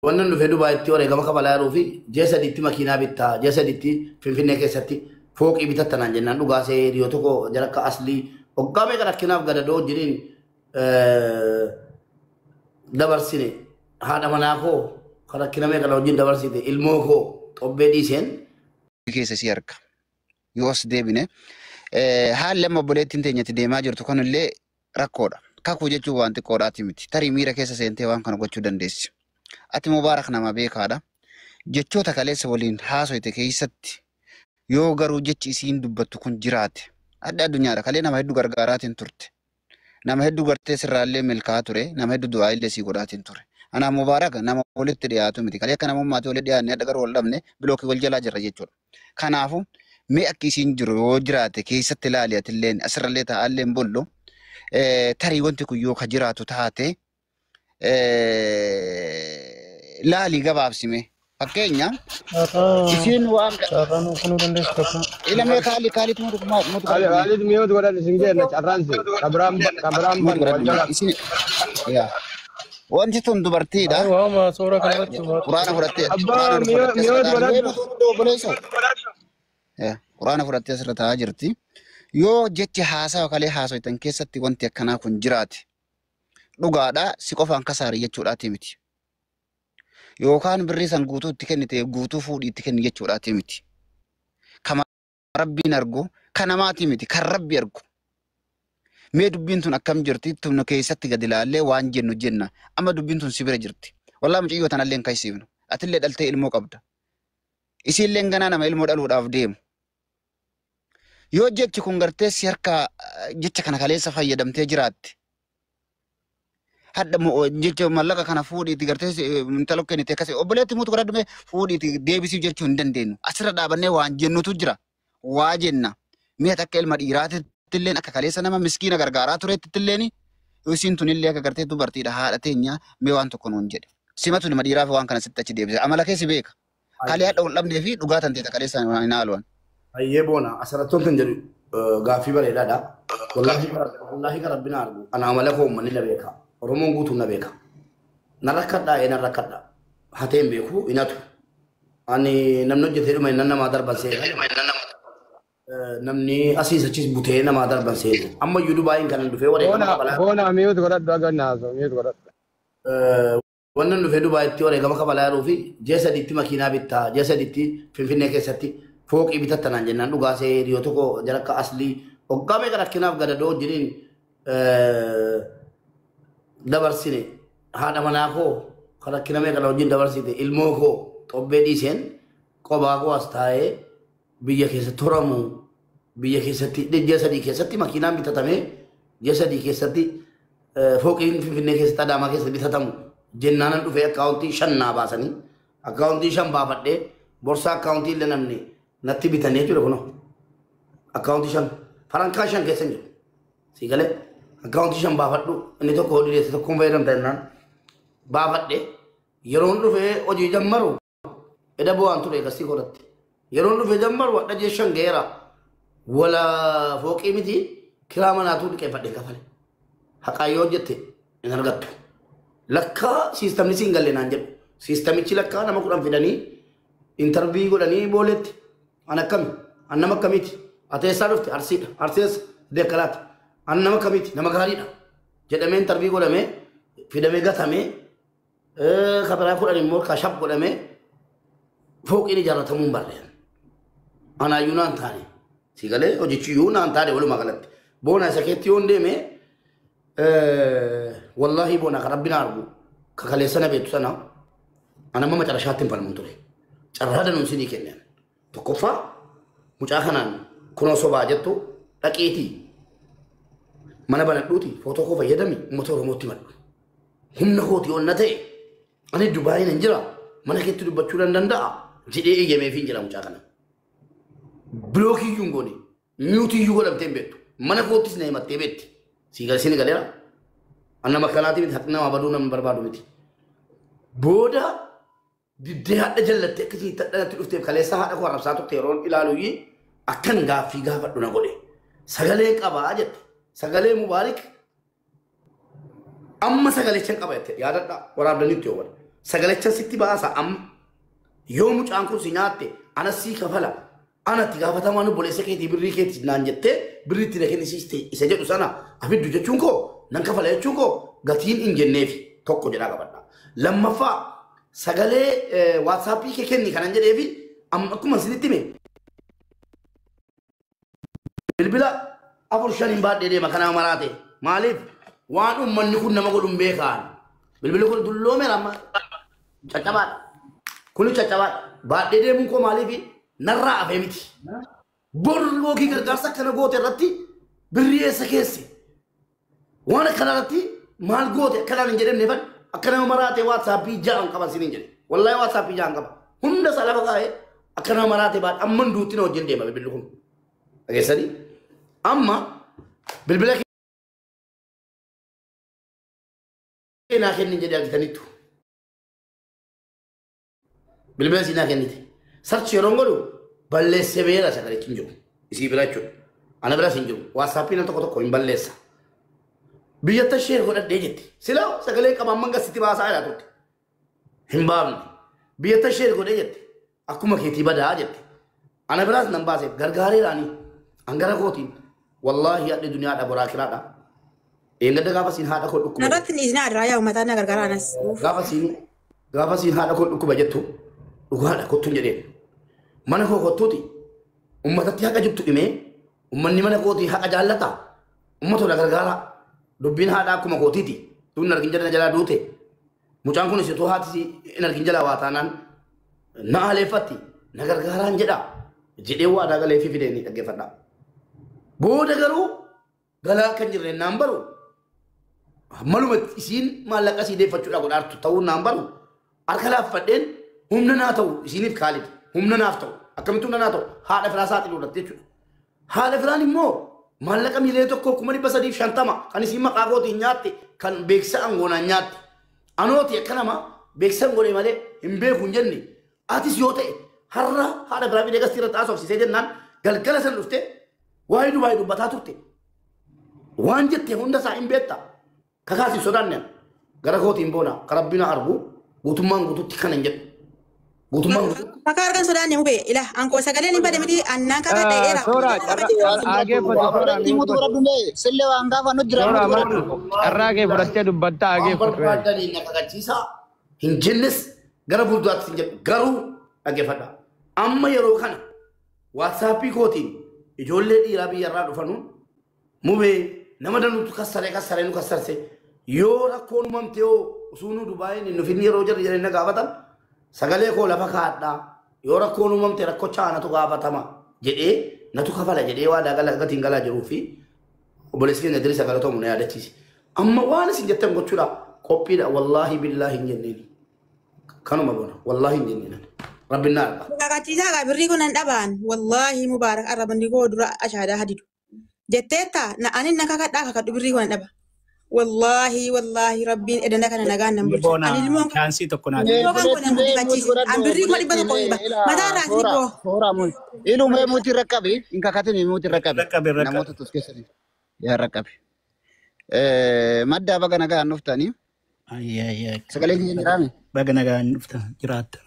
Wannan dhufee Dubaayitti wareegama kafalaa jiruu fi ji'a 3tti makiinaa bittaa, ji'a 3tti Finfinnee keessatti fooqii bitattanaan jennaan dhugaasee hiriyoo tokko jara akka aslii waggaa meeqa rakkinaaf gadadoo wajjiniin dabarsine, haadha manaa koo kan rakkina meeqa na wajjin dabarsite, ilmoo koo xobbee dhiiseen keessa si arga. Yoo as deebine haalli amma obboleettiin teenyatti deemaa jirtu kunillee rakkoodha. Kakuu jechuun waan xiqqoodhaati miti. Tarii miira keessa seentee waan kana gochuu dandeessi. Ati Mubaarak nama beekaadha. Jechoota kaleessa waliin haasoyte keessatti yoo garuu jechi isiin dubbattu kun jiraate, adda addunyaadha. Kalee nama hedduu gargaaraatiin turte. Nama hedduu gartee sirraallee milkaa'aa ture. Nama hedduu du'aa illee sii godhaatiin ture. Anaa Mubaarak nama walitti dhiyaatu miti. Kalee akka namummaatti walitti dhiyaanne, adda garuu wal dhabne, bilookii wal jalaa jirra jechuudha. Kanaafuu mee akka isiin jiru yoo jiraate keessatti ilaali, atilleen asirrallee taa'allee hin bollu. Tarii wanti kun yoo ka jiraatu taate laali gabaabsime. Fakkeenya isiin waan Carraa nuuf kennuu dandeessu takka. Ilamee kaali kaalitu mutu mutu. Ali Ali mute godhadhu isin jenna, carraan si kabiraan kabiraan mutu ban wal godhadhu jala. Isin yaa wanti tun dubartiidha. Ay waama suuraa kana irratti waa Quraana fudhattee Abbaa quraana fudhattee asirra mute taa'aa godhadhu. jirti. Obboleessa. Quraana fudhattee asirra taa'aa jirti. Yoo jechi haasawa kalee haasoytan keessatti wanti akkanaa kun jiraate, dhugaadha, si qofaan kasaare jechuudhaati miti. Yookaan birrii san guutuu itti kennite, guutuu fuudhii itti kenni jechuudhaati miti. Kama rabbiin argu kan namaati miti, kan rabbi argu. Mee dubbiin tun akkam jirti, tun keessatti gadi ilaallee waan jennu jenna. Amma dubbiin tun si bira jirti. Wallaa mucayyoo tanallee hin kaisiifnu. Atillee dhaltee ilmoo qabda. Isiillee ganaa nama ilmoo dhaluudhaaf deemu. Yoo jechi kun gartee si harkaa jecha kana kaleessa fayyadamtee jiraatte, hadha jecha mallaqa kana fuudhiitti gartee intala kennite akkasii obboleetti mutu godhadhu, mee fuudhiitti deebisiif jechuu hin dandeenyu. Asirra dhaabannee waan jennutu jira. Waa jenna. Mi'a takka ilma dhiiraatitti illee akka kaleessa nama miskiina gargaaraa turetti illee, isiin tunillee akka gartee dubartiidha, haadha teenya, mee waan tokko nuun jedhe. Simatu ilma dhiiraaf waan kana sitti achi deebise. Amala keessi beeka. Kalee hadha wal dhabnee fi dhugaa tan teeta kaleessa hin haaluwan. Hayyee boona, asirratti wanti jedhu gaaffii bareedaadha. Wallaahi kan rabbina argu. Ana amala koo uummanni na beeka. Oromoon guutuun na beeka. Na rakkadhaa, ee na rakkadhaa. Hatee hin beeku, hinatu. Ani namni hojjetee dhuma inni namaa darban seena. Namni asiis achis butee namaa darban seena. Amma iyyuu Dubaayin kanan dhufee wareegama Boona kafalaa. Boona mute godhadhu, aga naaso mute godhadhu. Wannan dhufee Dubaayitti wareegama kafalaa jiruu fi ji'a 3tti makiinaa bittaa, ji'a 3tti Finfinnee keessatti fooqii bitattanaan jennaan dhugaasee hiriyoo tokko jara akka aslii waggaa meeqa rakkinaaf gadadoo wajjiniin dabarsine, haadha manaa koo kan rakkina meeqa na wajjin dabarsite, ilmoo koo xobbee dhiiseen qobaa koo as taa'ee biyya keessatti horamu, biyya keessatti ji'a 3 keessatti makiinaan bitatamee, ji'a 3 keessatti fooqiin Finfinnee keessatti, Adaamaa keessatti bitatamu jennaanan dhufee akkaawuntii 5 naa baasanii, akkaawuntii 5 baafadhee, borsaa akkaawuntii illee namni natti bitanii jechuudha. Kunoo akkaawuntii 5 farankaa 5 keessa hin jiru. Si galee, akkaawuntii 5 baafadhu, inni tokko hojii deesse, tokkoon fayyadamta jennaan baafadhe. Yeroon dhufee hojii jammaru eda bu'aan ture gasii godhatti. Yeroon dhufee jammaru hadha ji'a 5 ga'eera. Wala fooqii miti, kiraa manaatu liqeeffadhe kafale. Haqaa yoo hojjette hin argattu. Lakkaa siistamni siin galle naan jedhu. Siistamichi lakkaa nama 10 fidanii interview godhanii booletti. An akkami? An nama akkamiiti? Ati eessaa dhufte? Arsiidha. Arsiis deekkalaati. An nama akkamiiti? Nama gaariidha. Jedhamee interview godhamee fidamee gatamee, kabiraa 10 immoo kashaf godhamee fooqiin ijaarratamuu hin barreen. Anaayyuu naan taane. Si galee, hojichiyyuu naan taane walumaa galatti. Boona, isa keetti yoon deeme, wallaahi boona, kan rabbi na argu, ka kaleessa na beektu sana, an amma macarashaatti hin falmuun ture. Carraa danuun sinii kenneen. Tokkoffaa, mucaa kanaan kunoo sobaa jettu, dhaqiitii mana banadhuuti footoo koo fayyadami, uummata Oromootti himadhu. Humna kooti yoo na ta'e, ani Dubaayin hin jira, mana keetti dubbachuu nan danda'a jedhee eeyyameefii hin jira mucaa kana. Block iyyuu hin goone, mute iyyuu godhamtee hin beektu. Mana koottis na himattee beekti. Sii galsini galeera. An nama akkanaatii miti, haqni namaa baduu nama barbaadu miti. Booda diddee hadha jallattee akkasii itti dhufteef, kaleessa haadha koo arrabsaa turte yeroon ilaalu akkan gaaffii gaafadhu na godhe. Sagalee qabaa jette. Sagalee Mubaarik amma sagalee shan qaba jette, yaadadha waraabdanitti yoo godhe. Sagalecha sitti baasa amma yoo mucaan kun si nyaatte ana sii kafala ana itti gaafatamaan obboleessa keetii birrii keetii naan jettee birrii itti na kennisiiste isa jedhu sana afiddu jechuun koo nan kafala jechuun koo gatiin hin jenneefi tokko jedhaa qabadha. Lammaffaa sagalee waatsaappii kee kenni kanan jedheefi akkuma isinitti hime bilbila 4-5 baadhee deema kana maraa ta'e maaliif waan uummanni kun nama godhu hin beekaan bilbilli kun dulloomeera amma caccabaadha. Kuni caccabaadha. Baadhee deemuun koo maaliif narraa hafee miti. Bor yookiin gargaarsa akkana goote irratti birrii eessa keesse? Waan akkana irratti maal goote akkanaan hin jedhamne fan akka nama maraatee waatsaappii 6 qaban siniin jedhe. Wallaahi waatsaappii 6 qaba. Hunda isaa lafa kaa'ee akka nama maraatee baadhe amma duutti na wajjin deema bilbilli kun. Dhageessanii? Amma bilbila kee naa kennin jedhee argitaniittu. Bilbila isii naa kennite. Sarchi yeroo godhu balleessee beera sagalichi hin jiru. Isii bira jechuudha. Ana biras hin jiru. Waatsaappii nama tokko tokko hin balleessa. Biyyatti ishee godhadhee jetti. Silaa sagalee qaba amman gasitti baasaa jedhaa turte. Hin baafne. Biyyatti ishee godhee jette. Akkuma keetii badaa jette. Ana biraas nan baaseef gargaareeraani. Angara kootiin wallaahi hadhi duniyaadha boraa kiraadha. Eengadda gaafa siin haadha koo dhukkuba. Narratti ni isin adraa yaa uummataa na gargaara anas. Gaafa siin haadha koo dhukkuba jettu dhugaadha kottuun jedheen. Mana koo kottuuti. Uummatatti haqa jirtu himee uummanni mana kootii haqa jaallata. Uummata na gargaara. Dubbiin haadha akkuma kootiiti. Tun argin jala jalaa duute. Mucaan kun isitoo haati hin argin jalaa waa taanaan na haleeffatti na gargaaraan jedha. Jedhee waadaa galee fi fidee ni dhaggeeffadha. Booda garuu galaa kan jirre naan baru maluma isiin maallaqa isii deeffachuudhaaf godhaartu ta'uu naan baru harka laaffadheen humna naa ta'u isiiniif Kaalid humna naaf ta'u akkamitti humna naa ta'u haadha firaa saaxiluu irratti jechuudha. Haadha firaan immoo maallaqa 1,350,000 kan isiin maqaa kootiin nyaatte kan beeksisa angoonaan nyaatte. Anooti akka nama beeksisa angoonee malee hin beeku hin jenne atis yoo ta'e har'a haadha firaa fidee gastii irratti haasofsiisee jennaan galgala sana dhuftee waa'ee Dubaay dubbataa turte. Waan jette hunda isaa hin beekta. Kakaasiif sodaanne gara kootiin boona ka rabbiin argu guutummaan guututti kana hin jedhu. Guutummaan guututti. Bakka argan sodaanne mubee ila ankoo sagaleen hin bade miti annaan kakaa ta'eera. Soora aagee Fudhatti mutu fudhadhu mee sillee waan gaafa nu jira mutu fudhadhu. Carraa kee fudhattee dubbattaa aagee Waan barbaadanii na kakachiisaa hin jennes gara fuulduraatti hin jedhu garuu dhaggeeffadha. Amma yeroo kana waatsaappii kootiin ijoollee dhiiraa biyyarraa dhufanuun mubee nama danuutu kassaree kassaree nu kassarse yoo rakkoon uumamte yoo osoo nu Dubaayin hin dhufin yeroo jarri jedhanii na gaafatan sagalee koo lafa kaadhaa yoo rakkoon uumamte rakkochaa anatu gaafatama jedhee natu kafala jedhee waadaa gala gatiin galaa jiruu fi obboleessi keenya Idris Galatoomu na yaadachiise. Amma waan isin jettan gochuudha qophiidha wallaahi billaahi hin jenneeni. Kanuma boona wallaahi hin jenneen. Rabbiin na arga. Kakachiisaa gaa birrii kun nan dhabaan wallaahi mubaarak arrabni koo dura ashaadaa hadidu. Jetteetta na ani na kakadhaa kakadhu birrii kun nan dhaba. Wallaahi wallaahi rabbiin edana kana nagaan nan bulchu. Ani ilmoon Chaansii tokko naa ilmoo kan kun nan guddifachiise. An birrii 100,000 dhiba. Mataa irraa asii koo. Soora muti. Iluu mee muti raqqabi hin kakatin muti raqqabi. Raqqabi raqqabi. Namoota tus keessatti. Yaa raqqabi. Maddaa baga nagaan dhuftanii. Ayyaa ayyaa. Sagalee keenya jiraame. Baga nagaan dhuftan jiraattan.